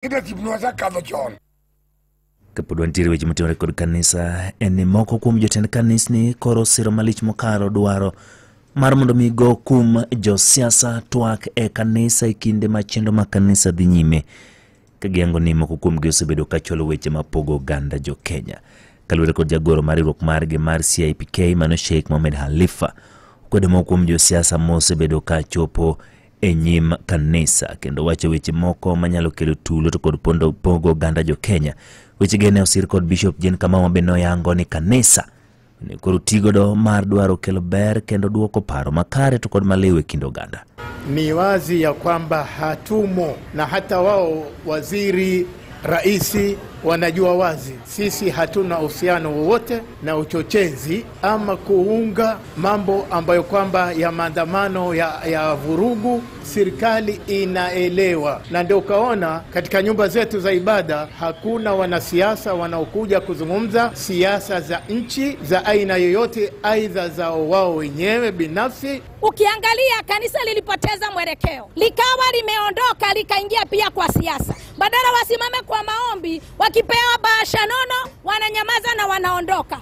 Leadership nosekadho chon. Kapod wantiere weche matimore kod kanisa, en ni moko kuom jotend kanisni koro siro malich mokalo dwaro mar mondo mi go kum josiasa twak e kanisa e kinde ma chenro mag kanisa dhi nyime, ka giyango ni moko kuomgi osebedo ka chwalo weche mapogo oganda jo Kenya. Kaluwore kod jagoro mar riwruok margi mar CIPK mano Sheikh Mohamed Halifa, okwedo moko kuom josiasa mosebedo ka chopo e nyim kanisa kendo wacho weche moko manyalo kelo tulo to kod pondo pogo oganda jo Kenya. Weche ge ne osir kod Bishop Jane Kamau ma bende noyango ni kanisa onego koro tigodo mar dwaro kelo ber kendo duoko paro makare to kod maliw e kind oganda. Ni wazi ya kwamba hatumo, na hata wao waziri, raisi wanajua wazi sisi hatuna uhusiano wowote na uchochezi ama kuunga mambo ambayo kwamba ya maandamano ya vurugu. Serikali inaelewa, na ndio ukaona katika nyumba zetu za ibada hakuna wanasiasa wanaokuja kuzungumza siasa za nchi za aina yoyote, aidha za wao wenyewe binafsi. Ukiangalia kanisa lilipoteza mwelekeo, likawa limeondoka likaingia pia kwa siasa. Badala wasimame kwa maombi, wakipewa bahasha nono wananyamaza na wanaondoka.